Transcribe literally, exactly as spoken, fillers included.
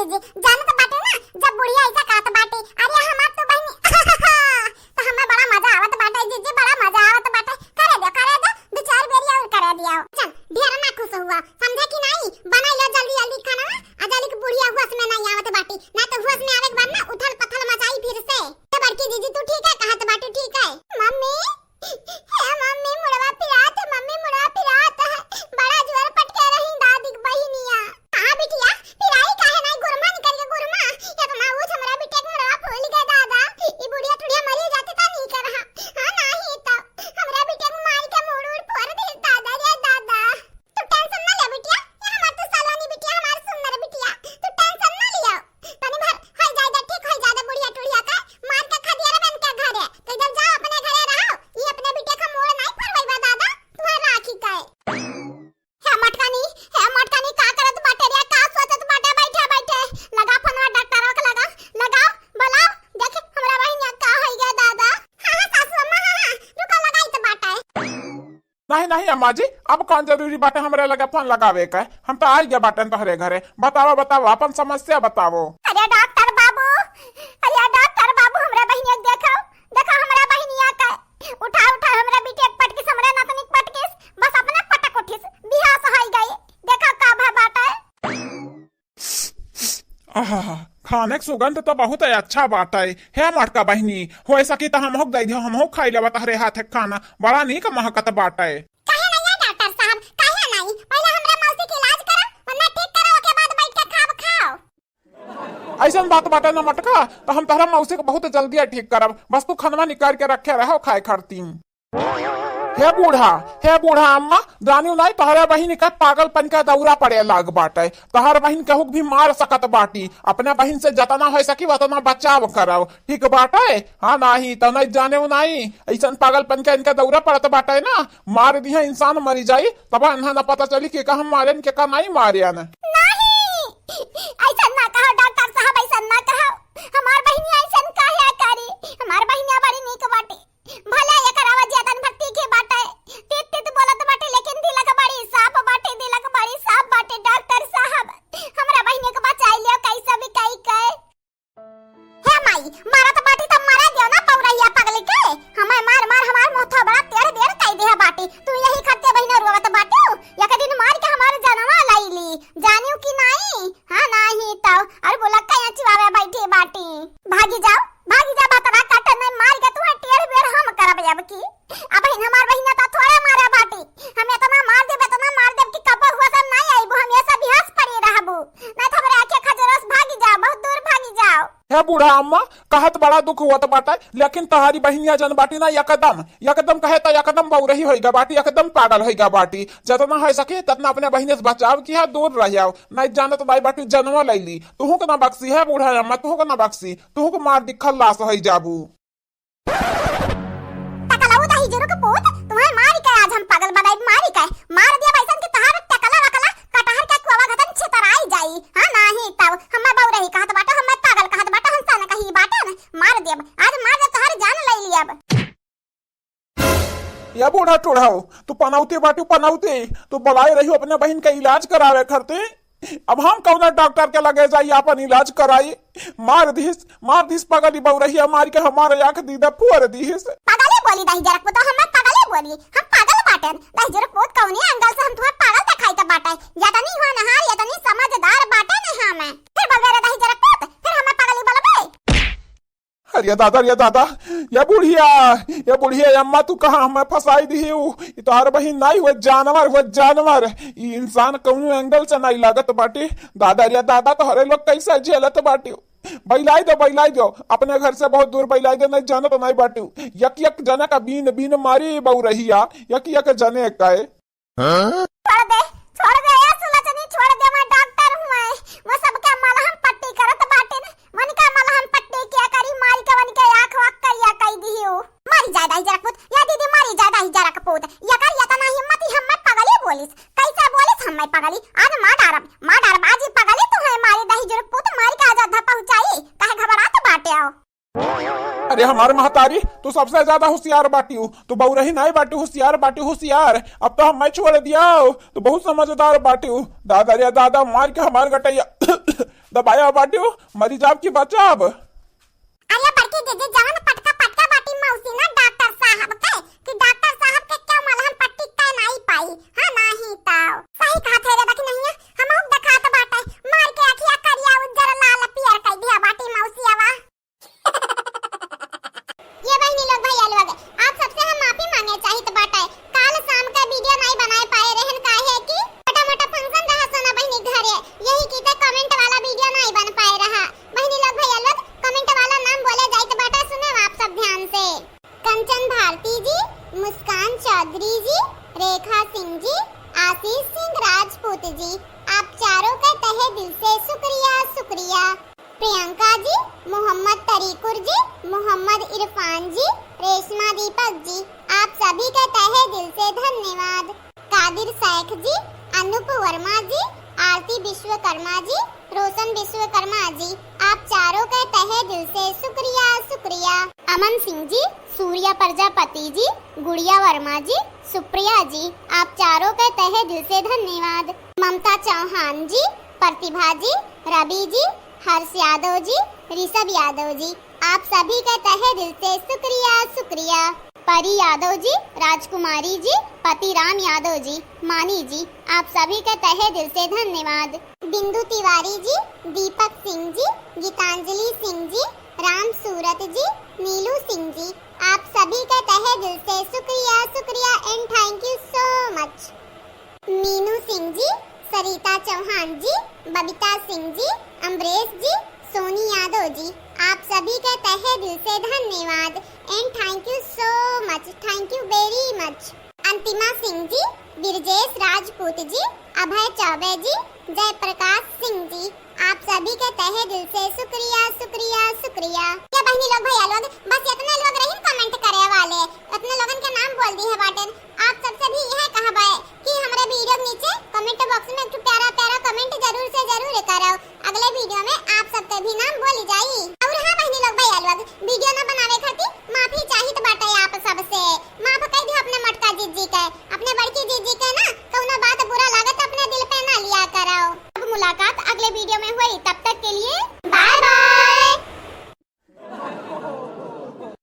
जी, जानत बाटे ना, जब बुढ़िया ऐसा कहत बाटे, "अरे हमार तो बहिनी," तो हमें बड़ा मजा आवत बाटे जीजी, बड़ा मजा आवत बाटे। करे दो, करे दो, दो चार बेरी और करे दियो। चल, ढेर ना खुश हुआ, समझे कि नहीं? बनाई लो जल्दी जल्दी खाना, आ जल्दी के बुढ़िया होश में नहीं आवत बाटी, ना तो होश में आवे के बाद ना उथल पथल मचाई फिर से। ए बड़की जीजी, तू ठीक है कहत बाटी, ठीक है। मम्मी, हे मम्मी, मुड़वा पिरात है, मम्मी, मुड़वा पिरात है। बड़ा जोर पटके रही दादी के बहिनिया। हाँ बिटिया, पिराई काहे नाई, गुरमा निकल के गुरमा। इतना ऊँच हमरा बिटिया के मुड़वा फूल गए दादा। ई बुढ़िया टुढ़िया मरी जाती त नीक रहा। हाँ, नाही तो हमरा बिटिया के मार के मुड़ उड़ फोड़ दे दादा रे दादा। तू tension ना ले बिटिया, ये हमार तो सलोनी बिटिया, हमार सुंदर बिटिया, तू tension ना लियो। तनी भर होई जाए दे, ठीक होई जाए दे बुढ़िया टुढ़िया का, मार के खदिया रे बन के घरे। तो इधर जाओ अपने घरे रहो, ये अपने बिटिया का मोड़ नहीं फरवाई बा दादा, तुम्हार राखी का है। हे मटकानी, हे मटकानी, का करत बाटे रे, का सोचत बाटे बैठे बैठे? लगा फोनवा डॉक्टरवा के लगा, लगाओ, बुलाओ, देखे हमरा बहिनिया का होई गए दादा। हाँ, हाँ, सासू अम्मा, हाँ, हाँ, रुको, लगाई तो बाटे। नहीं, नहीं, अम्मा जी, अब कौन जरूरी बाटे हमरे लगे फोन लगावे के? हम तो आ गया बाटन तोहरे घरे। बताओ, बताओ, अपन समस्या बताओ। अरे डॉक्टर बाबू, अरे डॉक्टर बाबू, हमरा बहिनिया के देखो, देखो हमरा बहिनिया के। उठा, उठा, हमरा बिटिया के पटकिस, हमरा नतनी के पटकिस, बस अपने पटक उठिस, बिहास होई गई। देखो का भा बाटे। आहा, खाने के सुगंध तो बहुत अच्छा बाटे। हे मोटका बहिनी, हो सकी त हमहू के दे दियो, हमहू खाई लेबा तहरे हाथ के खाना, बड़ा नीक महकत बाटे। काहे नहीं है डॉक्टर साहब, काहे नहीं? पहले हमरा मौसी के इलाज करो, वरना ठीक करो, ओके बाद बैठ के खाब खाओ। ऐसन बात बाटे ना मोटका, तो हम तहरा मौसी के बहुत जल्दी ठीक करब, बस तू खनवा निकाल के रखे रहो खाए खातिर। हे बूढ़ा, हे बूढ़ा अम्मा, जानियो नाई तोहरे बहिन का पागलपन का दौरा पड़े लाग बाटे। तोहर बहिन केहू के भी मार सकत बाटी। अपने बहिन से जतना हो सकी वतना बचाव करव, ठीक बाटे? हाँ, नाही तो नहीं जाने नाई, ऐसन पागलपन का इनका दौरा पड़त बाटे ना, मार दिया इंसान मरी जाई, तब इन्हें न पता चली कि का हम मारेन के का नहीं मारेन। नहीं, ऐसन ना कहो डॉक्टर साहब, ऐसन ना कहो। हमार बहिनिया ऐसन काहे करी? हमार बहिनिया बड़ी नीक बाटी। भले एकर आवाज ज्यादा न भक्ति के बाटे, तीत तीत बोलत बाटे, लेकिन दिलक बड़ी साफ बाटे, दिलक बड़ी साफ बाटे। डॉक्टर साहब, हमरा बहिनिया के बचाई लियो, कैसे भी कई के। हे माई, मारत बाटी त मरा दियो ना पौरहिया पगली के। हमें मार मार हमार मुंह थोबड़ा टेढ़ बेढ़ कई देह बाटी। तू यही खातिर बहिनिया रोवत बाटू। एक दिन मार के हमार जनवा लई ली। जानियो कि नाई? हाँ, नाही तो। और बोला कहीं चिवावे बैठी बाटी। भागी जाओ, भागी जा, भतरा काटे नहीं मार के तुम्हें टेढ़ बेढ़ हम करब अब की। अब हिन हमार बहिनिया तो थोड़े मारे बाटी। हम इतना मार देब, इतना मार देब कि कबो हुआ सब नहीं आईबू, हम ये सब बिहास पड़ी रहबू। नहीं तो हमरे आंखें खजरोस, भागी जाओ, बहुत दूर भागी जाओ। हे बूढ़ा अम्मा, कहत बड़ा दुख हुआ तो बाटे, लेकिन तहारी बहिनिया जन बाटी ना एकदम, एकदम कहे तो एकदम बौरही होइगा बाटी, एकदम पागल होइगा बाटी। जतना हो सके ततना अपने बहिने से बचाव किया, दूर रह जाओ, नहीं जानत बाई बाटी जनवा लैली। तुहू के ना बख्सी है बूढ़ा अम्मा, तुहू के ना बख्सी, तुहू के मार दिखल लाश होई जाबू। टकलऊ दही जुरुक पूत, तुम्हें मारी के आज हम पागल बनाई, मारी के मार दिया बैसन के तहार टकला वकला कटहर के कुआवा घतन छितराई जाई। हाँ नाही तब हमें बौरही कहत बाटे, हमें पागल कहत बाटे, हम सन कही बाटे न, मार देब आज, मार देब तहार जान ले लियब। या बूढ़ा टूढ़ाओ, तू पनौती बाटू पनौती, तू बुलाए रही अपने बहिन का इलाज करावे खरते। अब हम कौना डॉक्टर के लगे जाई आपन इलाज कराई? मार दिस, मार दिस पगली बौरहिया, मार के हमारे आँख दीदा फोड़ दिस। पगले बोली दही जरक पुतो, हम पगले बोली, हम पागल बाटन। दही जरक पुत कौने एंगल से हम तुम्हें पागल दिखाई त बाटे? यतनी होनहार, यतनी समझदार बाटे नहीं हमें। फिर बोलबे रे दही जरक पुत, फिर हमें पगली बोलबे? अरे दादा, अरे दादा, ये बुढ़िया, ये बुढ़िया अम्मा, तू कहाँ हमें फंसाई दी हो? ये तोहर बहिन नाई हुए, जानवर हुए, जानवर। ई इंसान कौनो एंगल से नाई लागत बाटे। दादा, अरे दादा, तोहरे लोग कैसे झेलत बाटे? बैलाई दो, बैलाई दो, अपने घर से बहुत दूर बैलाई दो, नहीं जानत नाई बाटू। यक यक जने का बीन बीन मारी बौरहिया, यक यक जने का। छोड़ दे, छोड़ दे, ए सुलचनी, छोड़ दे, मैं डॉक्टर हूँ, मैं, मैं सबके मलहम पट्टी करत बाटे न, मन का मलहम पट्टी क्या करी, मारी के मन के आँख वाँख करिया कई दिहियो। मरी जाए दही जरक पूत, या दीदी मरी जाए दही जरक पूत, या कर या तना हिम्मत ही हमें पगली बोलिस, कैसे बोलिस हमें पगली, आज मार डारब, मार डारब, आज ही पगली तू है मारी दही जरक पूत, मारी के आज अधा पहुँचाई, काहे घबरात बाटे हो? अरे हमार महतारी, तू सबसे ज्यादा होशियार बाटियो, तू बौरही नाई बाटियो, होशियार बाटियो, होशियार। अब तो हमें छोड़ दिया, तू बहुत समझदार बाटियो। दादा रे दादा, मार के हमार गटैया, दबाया बाटियो, मरी जाब की बचाब? अरे बड़की दीदी, जवन पटका पटका बाटी मौसी ना डॉक्टर साहब के, कि डॉक्टर साहब के क्यों मलहम पट्टी कै नाई पाई, हाँ, नाही तो। सही कहत है रे बकनहिया, हमहू देखात बाटे, मार के अखिया करिया उज्जर लाल पियर कै दिया बाटी मौसियावा। ये बहिनी लोग, भैया लोग, आप सबसे हम माफी मांगे चाहित बाटे। काल शाम का वीडियो नहीं बनाए पाए रहन, काहे कि मोटा मोटा फंक्शन रहा सोना बहिनी घरे, यही की ते कमेंट वाला वीडियो नहीं बन पाए रहा। बहिनी लोग, भैया लोग, कमेंट वाला नाम बोले जाइत बाटे, सुने आप सब ध्यान से। कंचन भारती जी, मुस्कान चौधरी जी, रेखा सिंह जी, आशीष सिंह राजपूत जी, आप चारों के तहे दिल से शुक्रिया, शुक्रिया। प्रियंका जी, मोहम्मद तरीकुर जी, मोहम्मद इरफान जी, रेशमा दीपक जी, आप सभी के तहे दिल से धन्यवाद। कादिर शेख जी, अनूप वर्मा जी, आरती विश्वकर्मा जी, रोशन विश्वकर्मा जी, आप चारों के तहे दिल से शुक्रिया, शुक्रिया। अमन सिंह जी, सूर्या प्रजापति जी, गुड़िया वर्मा जी, सुप्रिया जी, आप चारों के तहे दिल से धन्यवाद। ममता चौहान जी, प्रतिभा जी, रवि जी, हर्ष यादव जी, ऋषभ यादव जी, आप सभी के तहे दिल से शुक्रिया, शुक्रिया। परी यादव जी, राजकुमारी जी, पति राम यादव जी, मानी जी, आप सभी के तहे दिल से धन्यवाद। बिंदु तिवारी जी, दीपक सिंह जी, गीतांजलि सिंह जी, राम सूरत जी, नीलू सिंह जी, आप सभी के तहे दिल से शुक्रिया, शुक्रिया and thank you so much। मीनू सिंह जी, सरिता चौहान जी, बबीता सिंह जी, अमरेश जी, सोनी यादव जी, आप सभी के तहे दिल से धन्यवाद and thank you so much, thank you very much। अंतिमा सिंह जी, बिरजेश राजपूत जी, अभय चौबे जी, जयप्रकाश सिंह जी, आप सभी के तहे दिल से शुक्रिया, शुक्रिया, शुक्रिया। ये बहिनी लोग, भैया लोग, बस इतने लोग रहिन comment करे वाले।